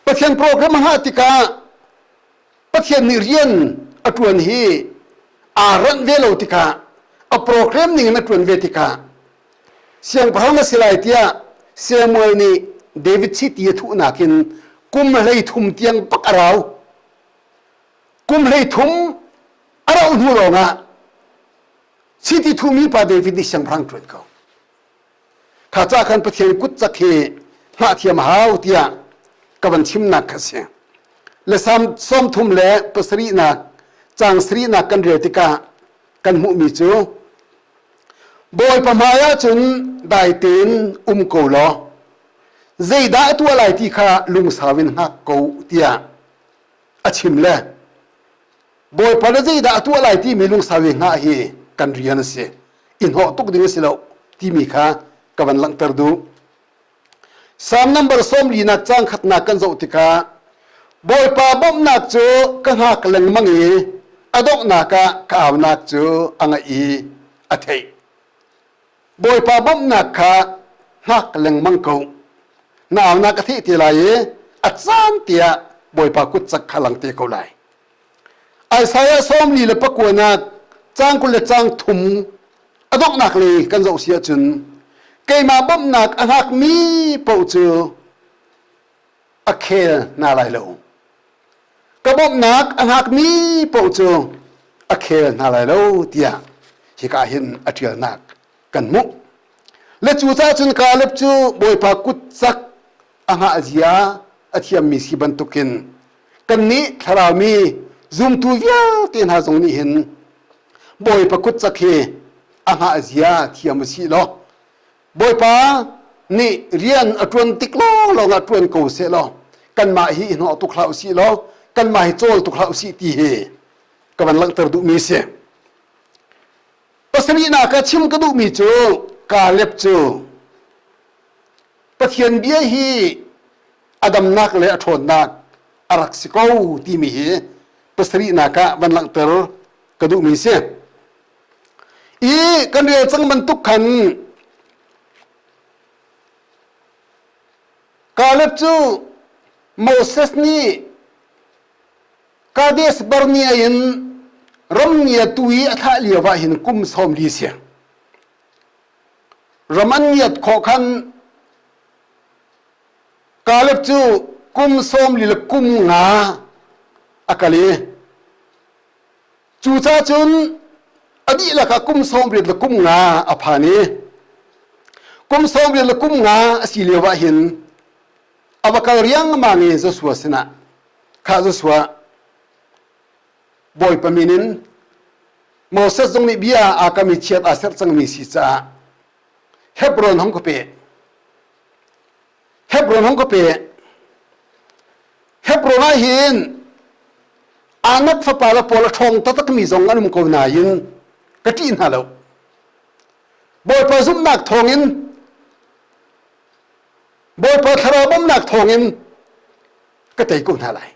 Speaker 1: Pathian program a hngah tikah Pathian nih rian a ṭuan hi aa ranh ve lo tikah a program ning in a ṭuan ve tikah siangpahrang a si lai tiah Samuel nih David chiti a thuhnak in kum 13 tiang bak a rau. Kum 13 a rauh hnu lawngah chiti thuhmi pa David nih siangpahrang ṭuan ko. Kha ca khan Pathian kut cak hi hngah thiam a hau tiah ka van chimnak kha si. Le Salm sawmthum le pasarihnak caang sarihnak kan rel tikah kan hmuhmi cu Bawipa hmai ahcun dai tein um ko law zeidah a tuah lai ti kha lungsau in hngak ko tiah a chim le Bawipa le zeidah a tuah lai timi lungsau i hngah hi kan rian a si. I hnawh tuk ding a si lo timi kha ka van langhter duh. Psalm number 40 nak caang khatnak kan zoh tikah Bawipa bawmhnak cu ka hngak lengmang i a donghnak ah ka aunak cu a ngaih i a theih. Bawipa bawmhnak kha hngak lengmang ko. Na aunak a theih te lai i a caan tiah Bawipa kut cak kha lang te ko lai. Isaiah 49 caang 20 le caang thum a donghnak lei kan zoh si ahcun keimah bawmhnak a hngakmi paoh cu a khel hna lai lo. Ka bawmhnak a hngakmi paoh cu a khel hna lai lo tiah hika hin a ṭialnak kan hmuh. Le cucaah cun Kaleb cu Bawipa kut cak a hngah zia a thiammi si bantukin kannih thlaraumi zumtu vialte hna zong nih hin Bawipa kut cak hi a hngah zia thiam u sih law Bawipa nih rian a ṭuan tik lawnglawng ah ṭuan ko seh law kanmah hi i hnawh tuk hlah u sih law kanmah hi cawl tuk hlah u sih ti hi ka van langhter duhmi si. Pasarihnak ah chim ka duhmi cu Kaleb cu Pathian bia hi a damnak le a ṭhawnnak a rak si ko timi hi pasarihnak ah van langhter ka duhmi si. I kan rel cang bantuk khan Kaleb cu Moses nih Kadesh Barnea in ramngia tu i a thlah lio ah hin kum 40 si. Ram an ngiat khawh khan Kaleb cu kum 40 le kum nga a kal i cucaah cun a dihlak ah kum 80 le kum nga a phan i kum 80 le kum nga a si lio ah hin a va kal riangmang i Joshua sinah kha Joshua Bawipa min in Moses zong nih bia aa kam i chiat aa serh cangmi si caah Hebron hong ka pe. Hebron hong ka pe. Hebron ah hin Anak fapa le pawl a ṭhawng taktakmi zong an um ko nain ka ṭih hna lo. Bawipa zumhnak thawngin Bawipa thlarau bawmhnak thawngin ka tei ko hna lai.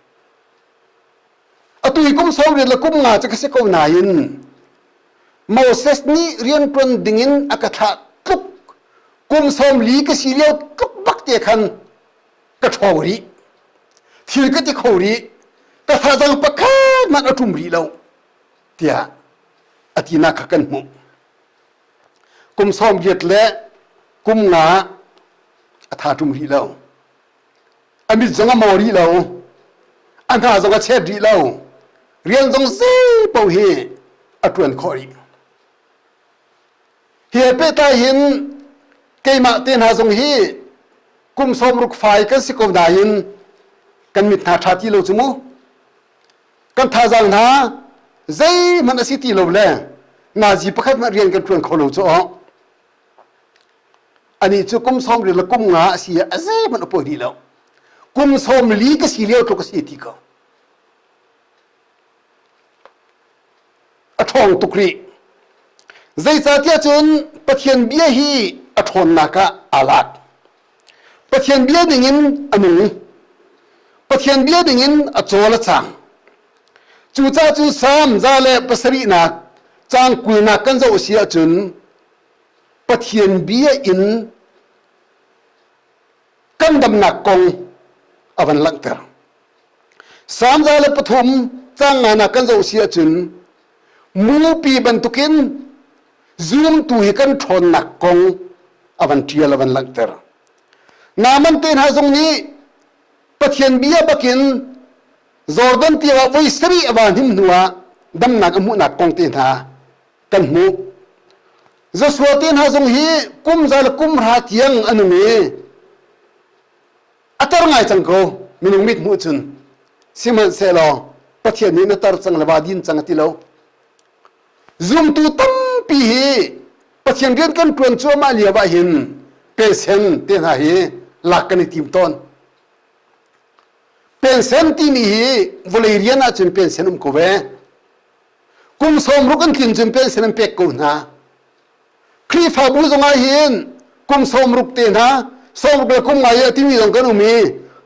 Speaker 1: Atu hi kum 80 le kum nga cu ka si ko nain Moses nih rianṭuan dingin a ka thlah tluk kum 40 ka si lio tluk bak te khan ka ṭhawng rih. Thil ka ti kho rih. Ka thazang pakhat hmanh a ṭum rih lo tiah a tinak kha kan hmuh. Kum 80 le kum nga a tha ṭum rih lo. A mit zong a maw rih lo. A hna zong a chet rih lo. Rian zong zei paoh hi a ṭuan khawh rih. Hi he pehtlai hin keimah te hna zong hi kum 60 fai kan si ko nain kan mit hna ṭha ti lo cu mu. Kan thazaang hna zeihmanh a si ti lo le nazi pakhat hmanh rian kan ṭuan kho lo cu aw. Anih cu kum 80 le kum nga a si i a zeihmanh a pawi rih lo. Kum 40 ka si lio tluk a si ti ko. A ṭhawng tuk rih. Zeicahtiah cun Pathian bia hi a ṭhawnnak ah aa lak. Pathian bia ningin a nung. Pathian bia ningin a cawl a cang. Cucaah cu Salm 107nak caang 20nak kan zoh si ahcun Pathian bia in kan damnak kong a van langhter. Salm 103 caang nganak kan zoh si ahcun mupi bantukin zumtu hi kan ṭhawnnak kong a van ṭial a van langhter. Naaman te hna zong nih Pathian bia bakin Jordan tiva voi sarih a va hnim hnuah damnak a hmuhnak kong te hna kan hmuh. Joshua te hna zong hi kum za le kum hra tiang a nung i a tar ngai cang ko minung mit hmuh cun sihmanhsehlaw Pathian nih na tar cang le va din cang a ti lo. Zumtu tampi hi Pathian rian kan ṭuan cuahmah lio ah hin pensen te hna hi lak kan i tim tawn. Pensen timi hi vawlei rian ahcun pensen um ko ve. Kum 60 an tlin cun pensen an pek ko hna. Khrihfabu zongah hin kum 60 te hna, 60 le kum ngai a timi zong kan um i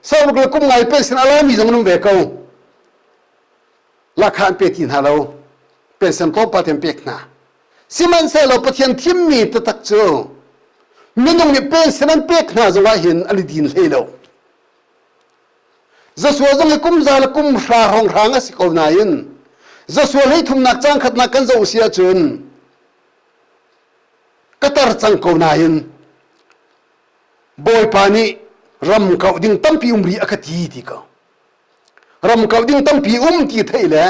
Speaker 1: 60 le kum ngai pensen a lami zong an um ve ko. Lahkhah an pe ti hna lo. Pensen tlawmpal te an pek hna. Sihmanhsehlaw Pathian thimmi taktak cu minung nih pensen an pek hna zongah hin an i din hlei lo. Joshua zong hi kum za le kum hra hrawnghrang a si ko nain Joshua hleithumnak cang khatnak kan zoh si ahcun ka tar cang ko nain Bawipa nih ram kauh ding tampi um rih a ka ti ti ko. Ram kauh ding tampi um ti theih le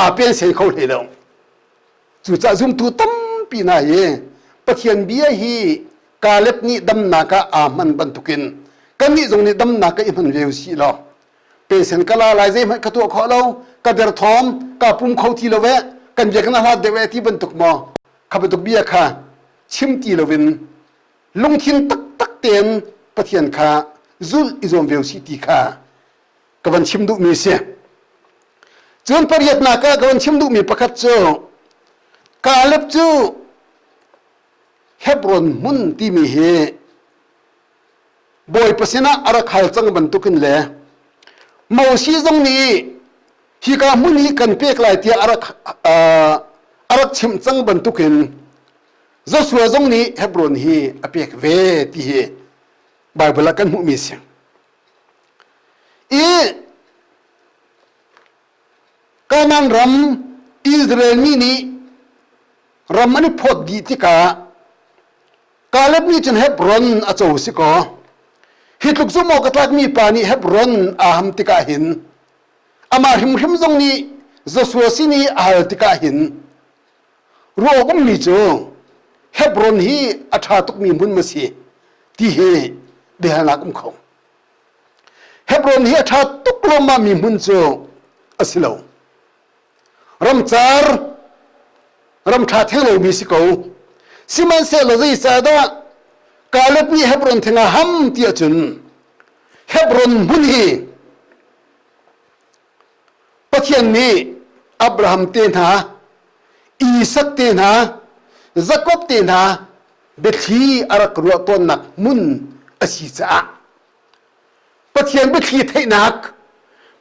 Speaker 1: aa pensen kho hlei lo. Cucaah zumtu tampi hna hi Pathian bia hi Kaleb nih damnak ah aa hman bantukin kannih zong nih damnak ah i hman ve usih law pensen ka la lai zeihmanh ka tuah khawh lo ka derthawm ka pum kho ti lo ve kan bia kan hlat deuh e ti bantuk maw kha bantuk bia kha chim ti loin lungthin taktak tein Pathian kha zulh i zuam ve usih ti kha ka van chim duhmi si. Cun pariatnak ah ka van chim duhmi pakhat cu Kaleb cu Hebron hmun timi hi Bawipa sinah a rak hal cang bantukin le Moses zong nih hika hmun hi kan pek lai tiah a rak a rak chimh cang bantukin Joshua zong nih Hebron hi a pek ve ti hi Baibal ah kan hmuhmi a si. I Kanaan ram Israel mi nih ram an i phawt dih tikah Kaleb nih cun Hebron a co si kaw hi tluk zumh awk a tlakmi pa nih Hebron aa ham tikah hin amah hrimhrim zong nih Joshua sin i a hal tikah hin ruah awk ummi cu Hebron hi a ṭha tukmi hmun ma si ti hi biahalnak um kho. Hebron hi a ṭha tuk lawmmahmi hmun cu a si lo. Ramcar, ram ṭha theng lomi si ko. Sihmanhsehlaw zeicahdah Kaleb nih Hebron theng a ham ti ahcun Hebron hmun hi Pathian nih Abraham te hna, Isak te hna, Jakob te hna biathli a rak ruah tawnnak hmun a si caah Pathian biathli theihnak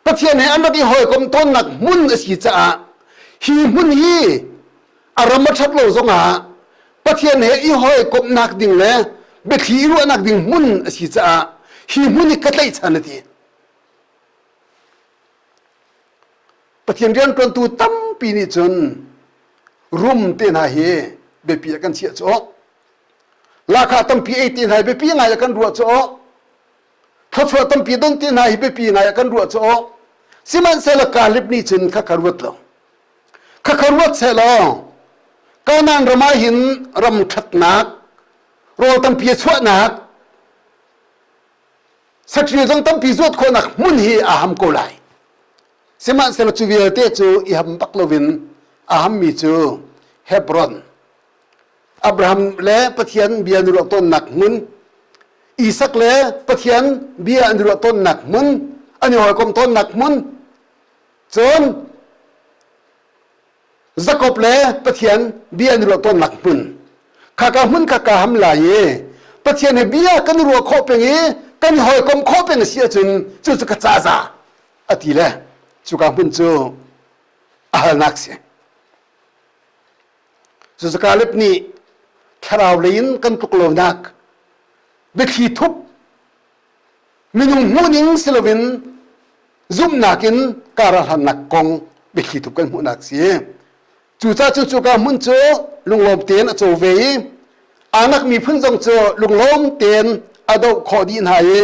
Speaker 1: Pathian he an rak i hawikom tawnnak hmun a si caah hi hmun hi a ram a ṭhat lo zongah Pathian he i hawikomhnak ding le biathli i ruahnak ding hmun a si caah hi hmun hi ka tlaihchan a ti. Pathian rianṭuantu tampi nih cun rum te hna hi biapi ah kan chiah cu. Lahkhah tampi ei te hna hi biapi ngai ah kan ruah cu. Thluachuah tampi don te hna hi biapi ngai ah kan ruah cu. Sihmanhsehlaw Kaleb nih cun khakha ruat lo. Khakha ruat sehlaw Kanaan ram ah hin ram ṭhatnak, rawl tampi a chuahnak, saṭil zong tampi zuat khawhnak hmun hi aa ham ko lai. Sihmanhsehlaw cu vialte cu i ham bak loin a hammi cu Hebron, Abraham le Pathian bia an ruah tawnnak hmun, Isak le Pathian bia an ruah tawnnak hmun, an i hawikom tawnnak hmun, cun Jakob le Pathian bia an ruah tawnnak hmun khaka hmun kha ka ham lai i Pathian he bia kan ruah khawh peng i kan hawikom khawh peng a si ahcun cu cu ka ca za a ti le cuka hmun cu a halnak si. Cucu Kaleb nih thlarau lei in kan tluk lonak biathli thup minung hmuhning si loin zumhnak in kara hlannak kong biathli thup kan hmuhnak si. Cucaah cu cuka hmun cu lunglawm tein a co ve i Anak miphun zong cu lunglawm tein a doh khawh dih hna i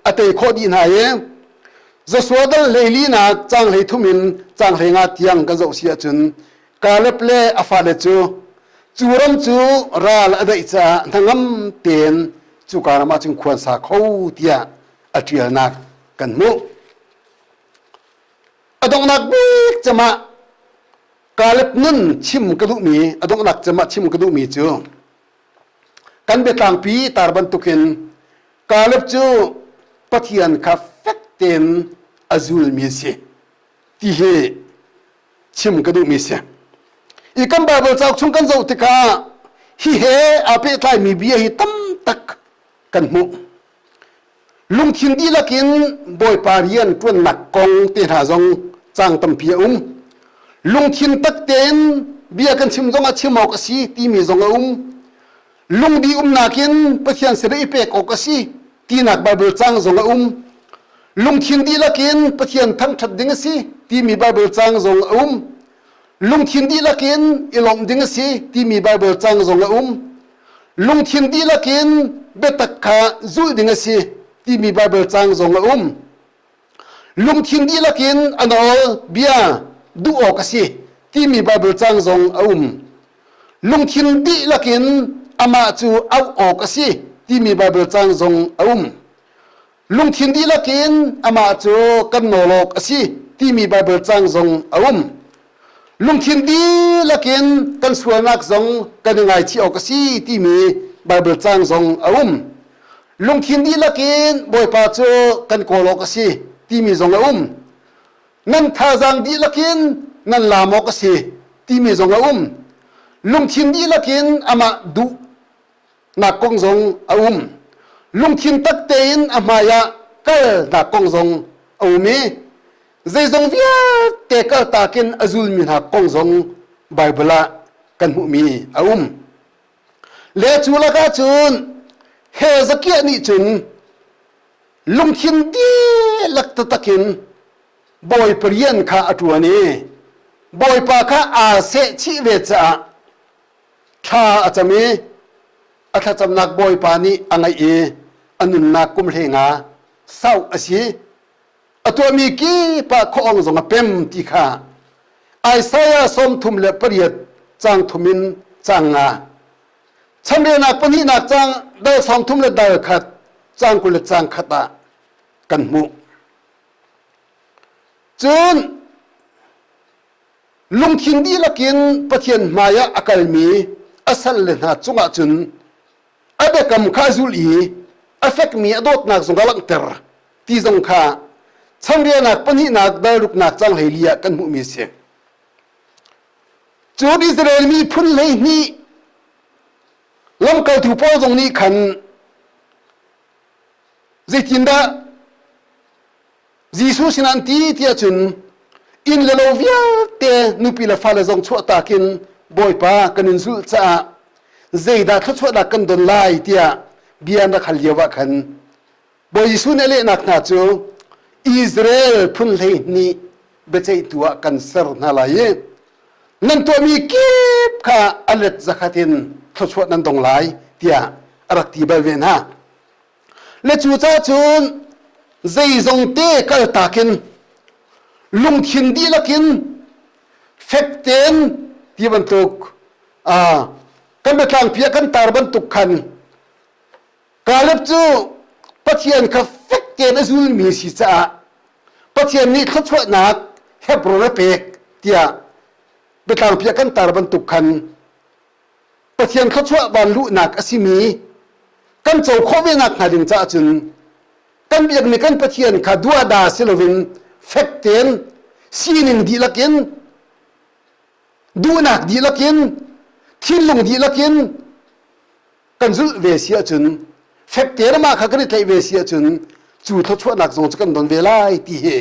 Speaker 1: a tei khawh dih hna i Joshua dal hleilinak caang 13 in caang 15 tiang kan zoh si ahcun Kaleb le a fale cu cu ram cu ral a daih caah hnangam tein cuka ram ah cun khua an sa kho tiah a ṭialnak kan hmuh. A donghnak bik cem ah Kaleb nun chim ka duhmi a donghnak cem ah chim ka duhmi cu kan biatlangpi tar bantukin Kaleb cu Pathian kha fek tein a zulmi a si ti hi chim ka duhmi si. I kan Baibal cauk chung kan zoh tikah hi he aa pehtlaimi bia hi tam tak kan hmuh. Lungthin dihlak in Bawipa rian ṭuannak kong te hna zong caang tampi a um. Lungthin tak tein bia kan chim zongah chim awk a si timi zong a um. Lungdi umnak in Pathian sinah i pek awk a si tinak Baibal caang zong a um. Lungthin dihlak in Pathian thangṭhat ding a si timi Baibal caang zong a um. Lungthin dihlak in i lawmh ding a si timi Baibal caang zong a um. Lungthin dihlak in biatak kha zulh ding a si timi Baibal caang zong a um. Lungthin dihlak in a nawl bia duh awk a si timi Baibal caang zong a um. Lungthin dihlak in amah cu auh awk a si timi Baibal caang zong a um. Lungthin dihlak in amah cu kan nawl awk a si timi Baibal caang zong a um. Lungthin dihlak in kan sualnak zong kan i ngaichih awk a si timi Baibal caang zong a um. Lungthin dihlak in Bawipa cu kan kawl awk a si timi zong a um. Nan thazaang dihlak in nan laam awk a si timi zong a um. Lungthin dihlak in amah duhnak kong zong a um. Lungthin tak tein a hmaiah kalnak kong zong a um i zeizong vialte kaltak in a zulmi hna kong zong Baibal ah kan hmuhmi a um. Le cu lakah cun Hezekiah nih cun lungthin dihlak taktak in Bawipa rian kha a ṭuan i Bawipa kha aa sehchih ve caah thla a cam i a thlacamnak Bawipa nih a ngaih i a nunnak kum 15 sau a si. A tuahmi kip ah khuaawng zong a pem ti kha Isaiah 38 caang thum in caang nga chanrelnak pahnihnak caang dal 30 le dal khat caang 20 le caang khat ah kan hmuh. Cun lungthin dihlak in Pathian hmaiah a kalmi a salle hna cungah cun a biakam kha a zulh i a fekmi a dawtnak zong a langhter ti zong kha changrelnak pahnihnak dalruknak cang 14 ah kan hmuhmi a si. Cun Israel mi phun 12 lamkaltu pawl zong nih khan zeitindah Jesuh sinah an ti tiah cun inn le lo vialte nupi le fale zong chuahtak in Bawipa kan in zulh caah zeidah thluachuahnak kan don lai tiah bia an rak hal lio ah khan Bawi Jesuh nih a lehnak hna cu Israel phun 12 biaceihtu ah kan ser hna lai i nan tuahmi kip kha a let zakhat in thluachuah nan dong lai tiah a rak ti bal ve hna. Le cucaah cun zeizong te kaltak in lungthin dihlak in fek tein ti bantuk kan biatlangpi ah kan tar bantuk khan Kaleb cu Pathian kha fek tein a zulmi si caah Pathian nih thluachuahnak Hebron a pek tiah biatlangpi ah kan tar bantuk khan Pathian thluachuah van luhnak a simi kan co khawh ve nak hnga ding caah cun kan biakmi kan Pathian kha duahda si loin fek tein sining dihlak in Duhnak dihlak in, thinlung dihlak in kan zulh ve si ahcun, fek te mah kha kan i tlaih ve si ahcun, cu thluachuahnak zong cu kan don ve lai ti hi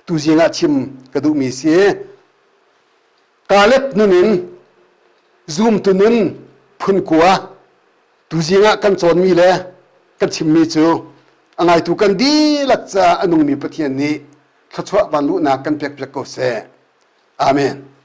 Speaker 1: tuzing ah chim ka duhmi si. Kaleb nun in zumtu nun phun kua tuzing ah kan cawnmi le kan chimmi cu a ngaitu kan dihlak caah a nungmi Pathian nih thluachuah vanluhnak kan pekpiak ko seh. Amen.